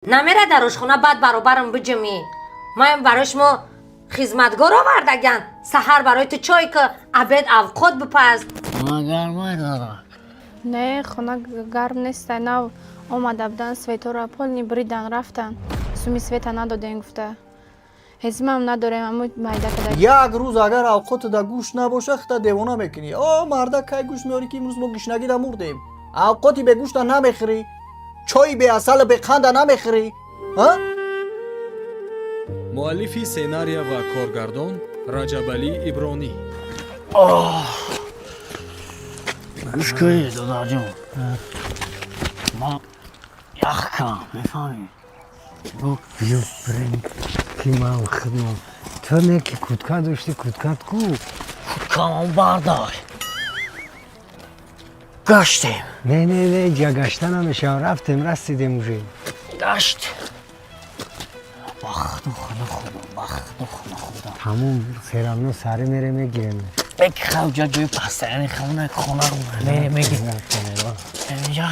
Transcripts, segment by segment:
Намера дар ошхона, баъд баробарам биҷимӣ. Ман барои шумо хизматгор овардаган. Саҳар барои ту чой ки, обед авқот бипаз. Хона гармай, дада? Не, хона гарм неста. Нав омада будан, светора полный бридан рафтан. Суми света надодем гуфта. Ҳезимам надорем, аммо майда када. Як рӯз агар авқотада гӯшт набоша, хита девона мекунӣ. О, марда, кай гӯшт меорӣ, ки имрӯз мо гишнагида мурдем? Авқоти бегӯшта намехӯрӣ, чои беасалу беқанда намехӯрӣ, а? Муаллифи сценария ва коргардон Раҷабалӣ Ибронӣ. Гӯш кунед, дадаҷон, ман ях кам, мефаҳмӣ? Биё, бирем, ки ман хидмат. Ту не ки кутка дошти, куткат ку? Куткамон бардор, гаштем. Не, не, не, ҷа гашта намешавам. Рафтем, расидем уже. Гашт, бахту хона худам, бахту хона худам. Тамом, всё равно сари мере, мегирем. Бек хавҷа ҷои пастаяни хона, хона мере, мегирем инҷа.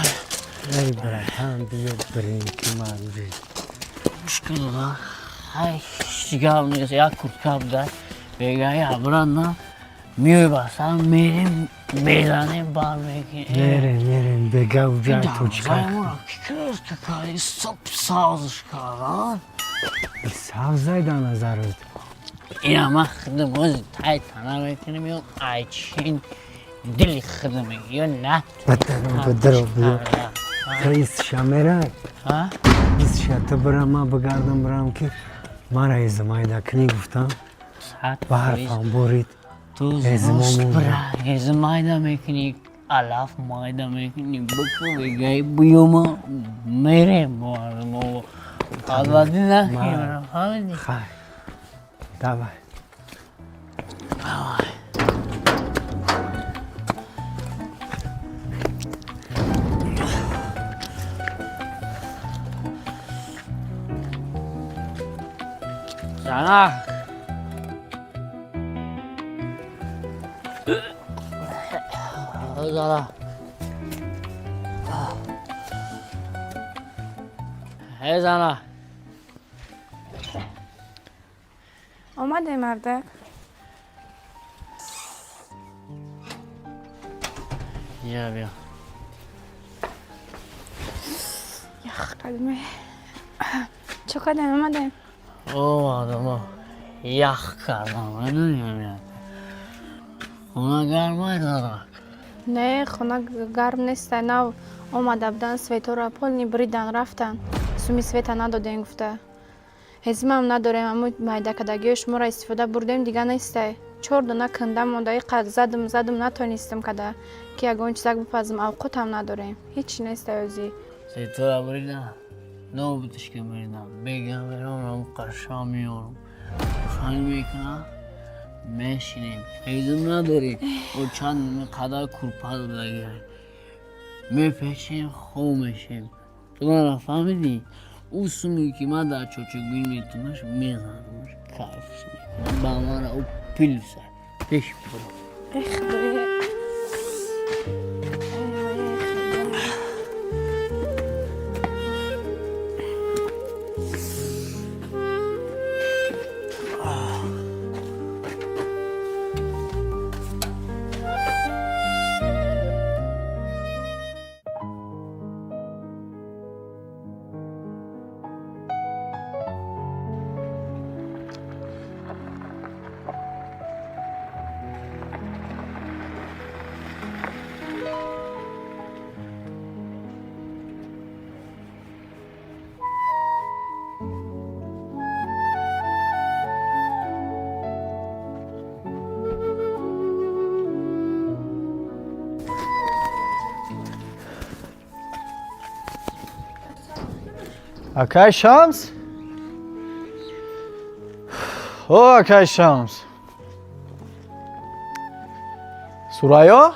Эй, братан, биё, бирем, ки ман уже Гӯш кун, дада, ҳай, гап нест. Як куртка буда, бегаи обратно миёй, басан мерем, мезанем, бармекунем. Мерем, мерем, бега уҷа точка. Сап савзш кардан. Савзай да назарот. Ина ман худам ози тай тана мекунем ё айчин дили худам ё на. Бадаром, бадаро, биё, ту истша мера, истша ту бира, ман бигардам, бирам, ки мара измайда кунӣ гуфтам, барфам борид. Ту Ҳезимо рост монда. Бира, ҳезим майда мекунӣ, алаф майда мекунӣ, бикӯ, бегаи биёма, мерем мо албатта накунем, фаҳмидӣ? Хай, давай. Давай. Занак. Зана. Эй, зана. Омадем, мардак. Я бия. Ях кардем. Чо кардем, омадем? О, адама. Ях кардам. Медонӣ, хона гармай, дада? Не, хона гарм неста. Нав омада будан, светора полный бридан рафтан. Суми света надодем гуфта. Ҳезимам надорем, аммо майда кадагиҳои шуморо истифода бурдем, дига нестай. Чор дона канда монда, иқад задум, задум, натонистам када, ки ягон чизак бипазм, авқотам надорем. Ҳеч нестай озӣ. Сетора бридан. Нобутишка бридан. Бега меронам, қаша меорам. Рӯшанӣ мекунам. Мешинем. Ҳезим надорӣ. О, чанд қадар курпа додагиай. Мепечем, хоб мешем. Ту мара фаҳмидӣ? Ӯ суме ки ман дар чочугбин метумаш, мезанамаш, кайфш мекунам. Ба мара ӯ плюса. Пеш бирам. Эх, Худоё. Эй, вой, Худоё. Акай Шамс, о, акай Шамс, Сурайё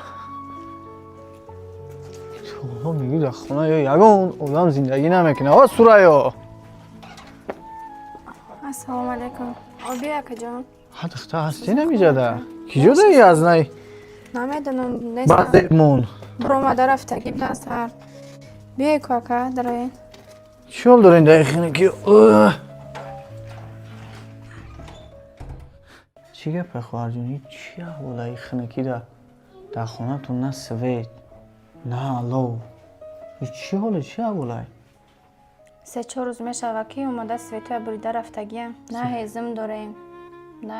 мегӯ, дар хона ё ягон одам зиндагӣ намекунад. О, Сурайё! Ассалому алайкум. О, биё, акаҷон. Ҳа, духта, ҳастӣ намиҷада? Ки ҷо даи аз най? Намедонам, нестам. Баъдемон. Биромада рафтагӣ будан саҳар. Биёй ку, ака, дароед. Чӣ ҳол дорен дар хинаки? Чӣ гапе, хоҳарҷон? Чӣ аҳволаи хинакӣ дар хонатон? На свет, на алов. Чӣ ҳоле, чӣ аҳволай? 3-4 рӯз мешава, ки омада светоя бурида рафтагиям. На ҳезм дорем, на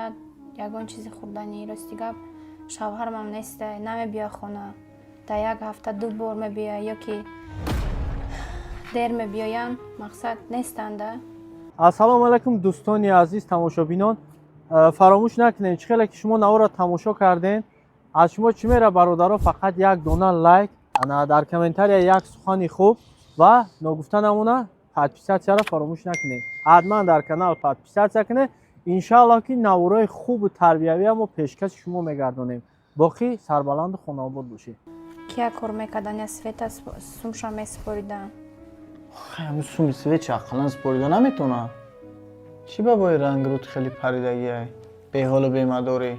ягон чизи хӯрданӣ. Рости гап, шавҳармам неста, намебиёя хона. Дар як ҳафта ду бор мебиёя ё ки дер мебиёянд, мақсад нестанда. Ассалому алайкум, дӯстони азиз, тамошобинон. Фаромӯш накунед, чӣ хеле ки шумо наворро тамошо кардем, аз шумо чӣ мера, бародаро? Фақат як дона лайк, дар комментария як сухани хуб ва ногуфта намона, подписаться ро фаромӯш накунед. Ҳатман дар канал подписаться кунед. Иншааллоҳ, ки наворои хубу тарбиявия мо пешкаши шумо мегардонем. Боқӣ сарбаланду хонаобод бошед. Кия кор мекардан, я света сумша месупоридан. Ҳамин суми свет чи ақаллан супорида наметавонад? Чӣ бабои рангрӯд хеле паридагиай, беҳолу бемадорӣ?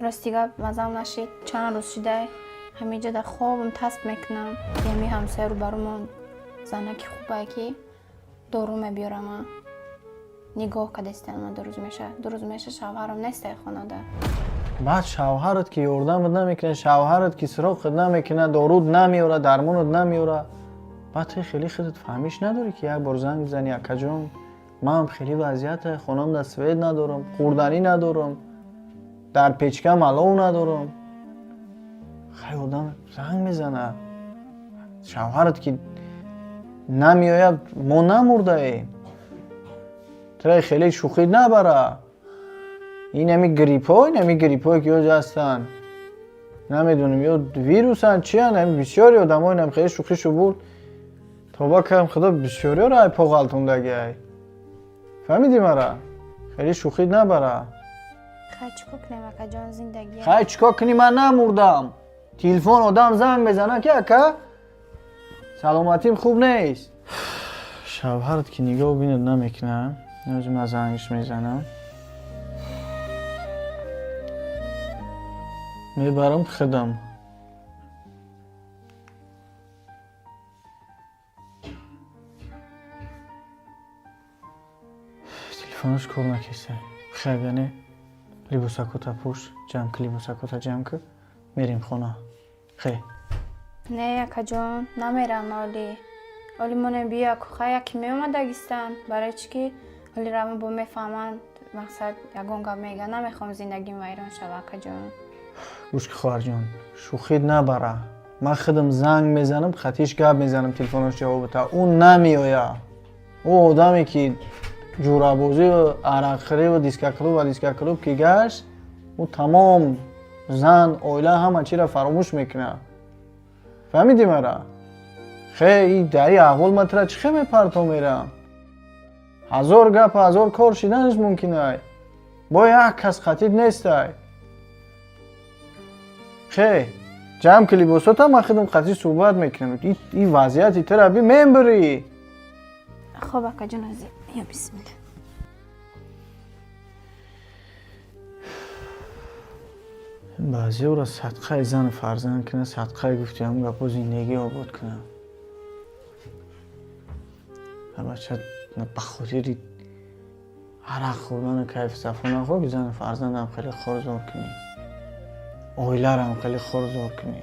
Рости гап, мазам нашид. Чанд рӯз шидай, ҳаминҷа дар хобам тасб мекунам. Ями ҳамсоя рӯбарумон занаки хубае, ки дору мебиёрама, нигоҳ кадестан. 2 рӯз меша, 2 рӯз меша, шавҳарам нестай хонада. Баъд шавҳарат ки ёрдамат намекунад, шавҳарат ки сироқат намекунад, доруд намеёрад, дармонат намеёрад, баъд ту хеле худат фаҳмиш надорӣ, ки як бор занг бизанӣ: «Акаҷон, ман хеле вазъията, хонам дар свет надорам, хӯрданӣ надорам, дар печкам алов надорам»? Хай, одам занг мезанад. Шавҳарат ки намеояд, мо намурдаем. Тура хеле шӯхӣ набара. Инами грипҳо, инами грипҳое ки ҳози ҳастанд, намедонем, ё вирусанд, чиянд, ами бисёри одамо инам хеле шӯхишу бурд. Тоба кардам, худо бисёриёро ай по ғалтондагиай. Фаҳмидӣ мара? Хеле шӯхӣ набара. Хай, чӣ кор кунем, акаҷон, зиндагӣ. Хай, чӣ кор кунӣ? Ман намурдам. Телефон одам занг мезанад, ки ака, саломатим хуб нест. Шавҳарат ки нигоҳ бинад намекунад. Ҳози ман зангиш мезанам, мебарам худам. Телефонаш кор накеса. Хеб, яъне либосакота пӯш, ҷамъ ки, либосакота ҷамъ ки, мерем хона. Хе. Не, акаҷон, намерам. Оли оли монем, биё, хай, яке меомадагистан. Барои чӣ ки оли равон бо мефаҳманд, мақсад, ягон гап мега. Намехоҳам зиндагим вайрон шава, акаҷон. Гӯш ки, хоҳарҷон, шӯхит набара. Ман худам занг мезанам, хатиш гап мезанам, телефонаш ҷавоб та. Ӯ намеояд. Ӯ одаме ки ҷурабозию арақхӯриву дискоклуб ва дискоклуб ки гашт, ӯ тамом зан, оила, ҳама чиро фаромӯш мекунад. Фаҳмидӣ мара? Хе, и дар ин аҳвол ман тура чӣ хел мепарто мерам? Ҳазор гап, ҳазор кор шиданаш мумкин ай. Бо як кас хатиб нестай. Хе, ҷамъ ки либосота, ман худам қатъи суҳбат мекунам. Ин вазъияти тура би мембирӣ. Хоб, акаҷон, ази ё бисмилла. Баъзеҳоро садқаи зану фарзанд кунад, садқаи гуфти ҳамн гапҳо зиндагӣ обод кунад. Бача, ба хотири арақ хӯрдану кайфу сафо нахӯр, ки зану фарзандам хеле хорзор кунӣ, оиларам хеле хорзор кунӣ.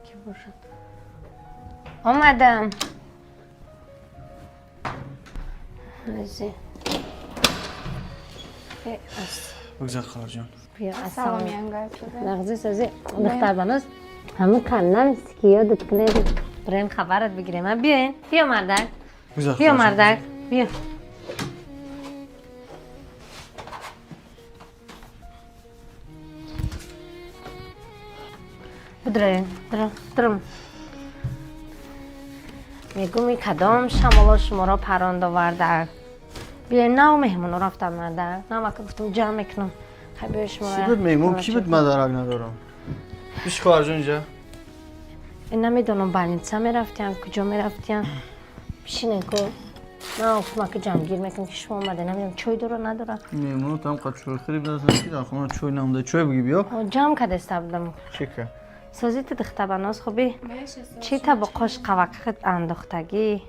Ки бошад? Омадам. Ази. Бигзар, хоҳарҷон. Бیا. Салом. Ассалом. Янга. Нағзи, сози, духтарбаноз. Ҳамун каннам ки ёдат кунед. Бирем, хабарат бигирем. А биёен. Биё, мардак. Бигзар. Биё, мардак. Биё. Бидроен. Дурам. Дурам. Мегум и кадом шамоло шуморо паронд оварда. Биёй, нав меҳмоно рафтам, мардак. Навака гуфтам ҷамъ мекунам. Хай, биёй шуморо. Чӣ буд меҳмон? Кӣ буд, ман дарак надорам. Биши, хоҳарҷон, инҷа. Намедонам, больница мерафтиям, куҷо мерафтиям. Бишинен ку. Ман гуфтам, ака, ҷамъгир мекунам, ки шумо омада. Намедонам, чой дора, надора. Меҳмонот ҳам қад чойхӯри буданд, ки дар хона чой намуда. Чой буги, биё. Ҷамъ кадаста будам. Чӣ ка? Созити, духтабаноз, хубӣ? Чӣ та бо қош қавақат андохтагӣ?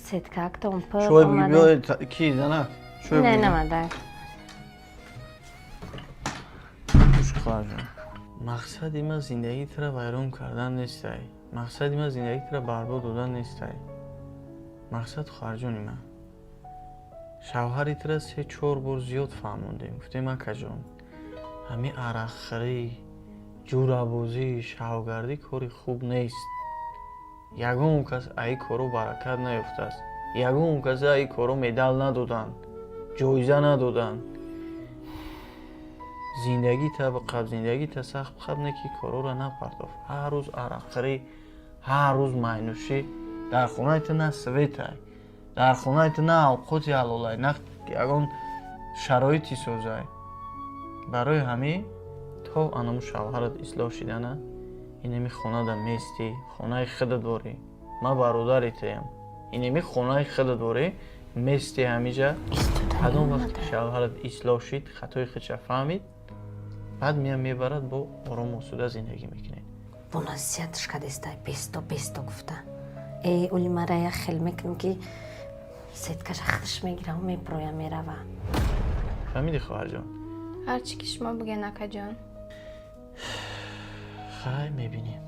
Сеткактон пур. Чой буги, биё, ки занак? Чой Не, буги. намада. Гӯш, хоҳарҷон. Мақсади ман зиндагии туро вайрон кардан нестай. Мақсади ман зиндагии туро барбод додан нестай. Мақсад, хоҳарҷони ман, шавҳари туро 3-4 бор зиёд фаҳмондем. Гуфтем, акаҷон, ҳамин арақхӯрӣ, ҷурабозӣ, шавгардӣ кори хуб нест. Ягон кас аи коро баракат наёфтааст. Ягон кас аи коро медал надоданд, ҷоиза надоданд. Зиндагита биқаб, зиндагита сахт биқаб, не ки корора напартоф. Ҳар рӯз арақхӯрӣ, ҳар рӯз майнӯшӣ, дар хонаи ту на светай, дар хонаи ту на авқоти ҳалолай, на ягон шароити созай. Барои ҳамин то анаму шавҳарат ислоҳ шидана инеми хонада местӣ, хонаи худат дорӣ. Ман бародари туям. Инеми хонаи худат дорӣ, местӣ ҳамиҷа. Кадом вақт ки шавҳарат ислоҳ шид, хатои худша фаҳмид, баъд мея мебарад, бо ором осуда зиндагӣ мекунед. Бо насиҳатш кадестай, бесто бесто гуфта. Э, оли мара як хел мекунам, ки сеткаша худш мегирам, меброя, мерава. Фаҳмидӣ, хоҳарҷон? Ҳар чӣ ки шумо бигӯен, акаҷон. Хай, мебинем.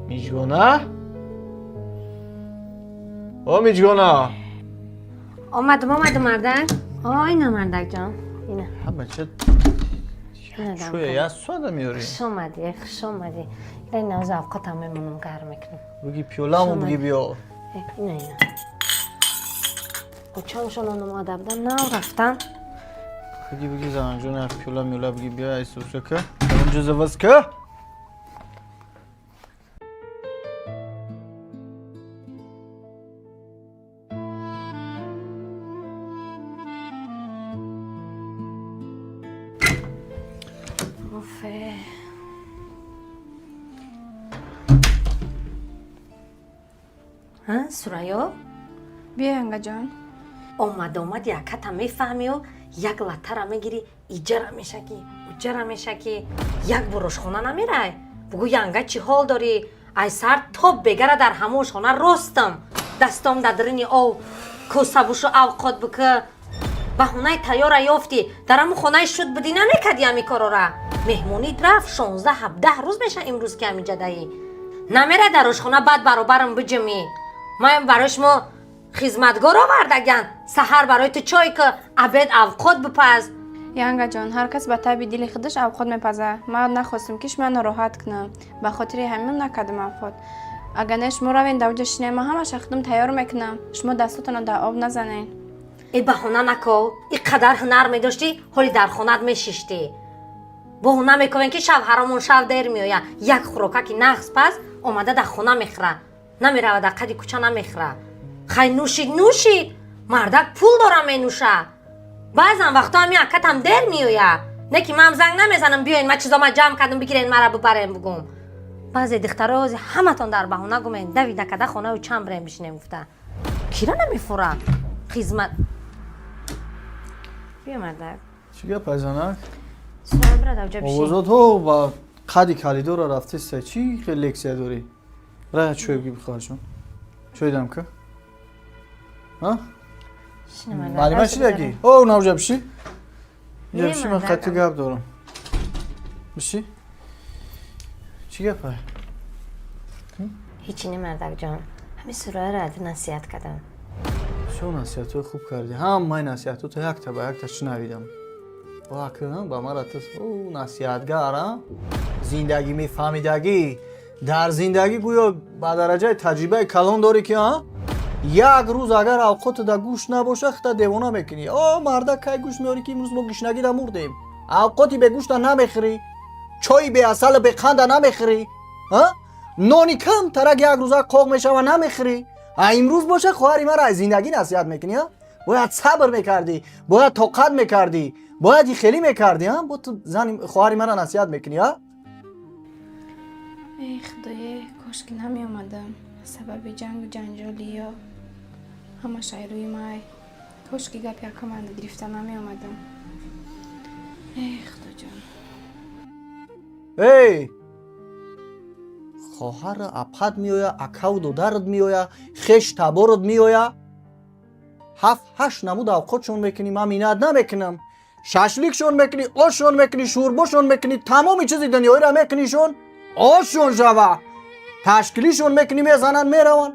Миҷгона, о Миҷгона. Омадам, омадам, мардак. О, ина, мардакҷон, ина. Ҳа, бача. Ина дам. Чӯя як соата меёрӣ. Хуш омадӣ, хуш омадӣ. Ина, ина, оз авқотам мемонам, гарм мекунам. Буги, пиёламо буги, биё. Э, ина, ина. Очамшон омада будам, нав рафтан. Буги, буги, занҷон, як пиёла миёла буги, биё, ай сусака онҷо заваз ка. Офе. Ҳа, Сурайё? Биёй, ангаҷон. Омад, омад, яката мефаҳмиу як латтара мегирӣ, иҷара мешакӣ, уҷара мешакӣ, як бор ошхона намерай, бугӯ, янга, чӣ ҳол дорӣ? Ай сар то бегара дар ҳамон ошхона ростам, дастом дар дарини ов, косабушу авқот бикӣ. Баҳонаи тайёра ёфтӣ. Дар ҳамун хонаи шуд будӣ, намекардӣ ҳамин корора. Меҳмонит рафт, 16-17 рӯз меша имрӯз, ки ҳамиҷадаӣ. Намерай дар ошхона, баъд баробарам биҷимӣ. Ман барои шумо хизматгор овардаган, саҳар барои ту чой ки, обед авқот бипаз. Янгаҷон, ҳар кас ба таби дили худаш авқот мепазад. Ман нахостам, ки шумо нороҳат кунам, ба хотири ҳамин накардам авқот. Агар не, шумо равен, дар оҷа шинем, ман ҳамаша худам тайёр мекунам, шумо дастотонро дар об назанед. Э, баҳона наков. И қадар ҳунар медоштӣ, ҳоли дар хонат мешиштӣ. Баҳона мекунем, ки шавҳаромон шав дер меоя, як хӯрока ки нағз паз, омада дар хона мехӯра, намерава дар қади кӯча намехӯра. Хай, нӯшид, нӯшид, мардак пул дора, менӯша. Баъзан вақтҳо ҳами акатам дер меоя, не ки ман занг намезанам, биёен, ма чизома ҷамъ кардам, бигирен, мара бибарем, бугум. Баъзе духтарои ҳозир ҳаматон дар баҳона гумен, давида када хонаю чанд бирем, бишинем гуфта. Кира намефура хизмат. Биё, мардак. Чӣ гап, айзанак? Сура, бира, давҷа бишин. Овозотҳо ба қади калидора рафтеста. Чӣ хел лексия дорӣ? Ра, чой буги, бихоҳарҷон, чой дам ка. Шина, мардак. Малима чӣ даги? О, навҷа биши, инҷа Не, биши, ман мардак. хату гап дорам. Биши, чӣ гапа? Ҳечи не, мардакҷон, ҳамин сураро ади насиҳат кардам. Чо, насиҳатҳои хуб кардӣ. Ҳамаи насиҳатҳото якта ба якта шунавидам. Ба мара ту насиҳатгар, а зиндагӣ мефаҳмидагӣ, дар зиндагӣ гӯё ба дараҷаи таҷрибаи калон дорӣ, ки а як рӯз агар авқоту да гӯшт набоша, хита девона мекунӣ. О, мардак, кай гӯшт меорӣ, ки имрӯз мо гишнагида мурдем? Авқоти бегӯшта намехӯрӣ, чои беасалу беқанда намехӯрӣ. Нони кам тарак як рӯза қоқ мешава, намехӯрӣ. А имрӯз боша, хоҳари маро аз зиндагӣ насиҳат мекунӣ, а? Бояд сабр мекардӣ, бояд тоқат мекардӣ, бояд хелӣ мекардӣ, а? Бо ту зани хоҳари маро насиҳат мекунӣ, а? Эй худое, кошки намеомадам. Сабаби ҷангу ҷанҷоли ё ҳамаш ай рӯи май. Кошки гапи акаманда гирифта намеомадам. Эй худоҷон. Эй, хоҳара, апат меоя, акаву додарат меоя, хеш таборат меоя, ҳафт ҳашт намуд авқотшон мекунӣ, ман миннат намекунам. Шашликшон мекунӣ, ошшон мекунӣ, шӯрбошон мекунӣ, тамоми чизи дунёиро мекунишон, ошшон шава, ташкилишон мекунӣ, мезананд, мераванд.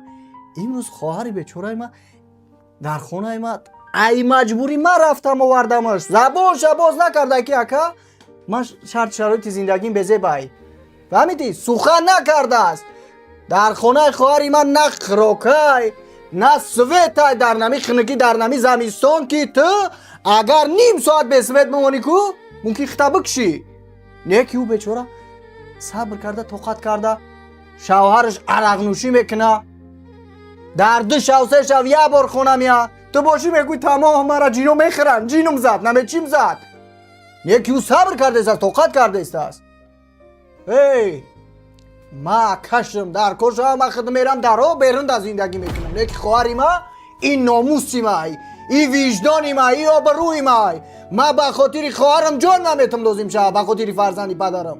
Имрӯз хоҳари бечораи ма дар хонаи ма, ай маҷбурӣ ман рафтам, овардамаш. Забонша боз накарда, ки ака, ман шарт шароити зиндагим безебай. Фаҳмидӣ? Сухан накардааст. Дар хонаи хоҳари ман на хӯрокай, на светай. Дар нами хунукӣ, дар нами замистон, ки ту агар ним соат бе свет бимонӣ ку, мумкин хита бикушӣ. Не ки ӯ бечора сабр карда, тоқат карда. Шавҳараш арақнӯшӣ мекуна, дар ду шав, се шав як бор хона меяд. Ту бошӣ, мегӯй: «Тамом, мара ҷино мехӯранд, ҷином зад, намечим зад». Не ки ӯ сабр кардаистааст, тоқат кардаистааст. Эй, ма кашм дар кор шава, ма худ мерам даро берун да зиндагӣ мекунам. Не ки хоҳари ма, ин номуси май, и виҷдони май, и обрӯи май. Ма ба хотири хоҳарам ҷон наметам, лозим шава, ба хотири фарзанди падарам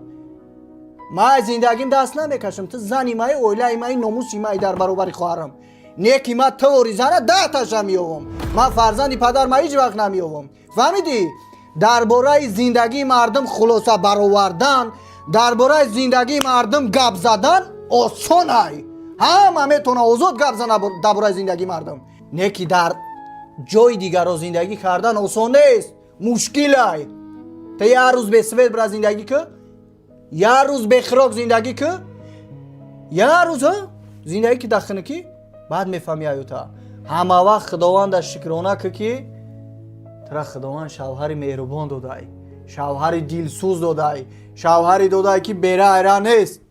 ма аз зиндагим даст намекашам. Ту зани май, оилаи май, номуси май дар баробари хоҳарам. Не ки ма тори зана даҳташа меёвам, ман фарзанди падар ма ҳеҷ вақт намеёвам. Фаҳмидӣ? Дар бораи зиндагии мардум хулоса баровардан, дар бораи зиндагии мардум гап задан осонай. Ҳама метавона озод гап зана дар бораи зиндагии мардум. Не ки дар ҷои дигарро зиндагӣ кардан осон нест, мушкилай. Та як рӯз бе свет бира зиндагӣ кӣ, як рӯз бехӯрок зиндагӣ кӣ, як рӯз зиндагӣ ки дар хунукӣ, баъд мефаҳми ҳаёта. Ҳама вақт худованда шукрона кӣ, ки тура худованд шавҳари меҳрубон додай, шавҳари дилсӯз додай, шавҳаре додай, ки бераайра нест.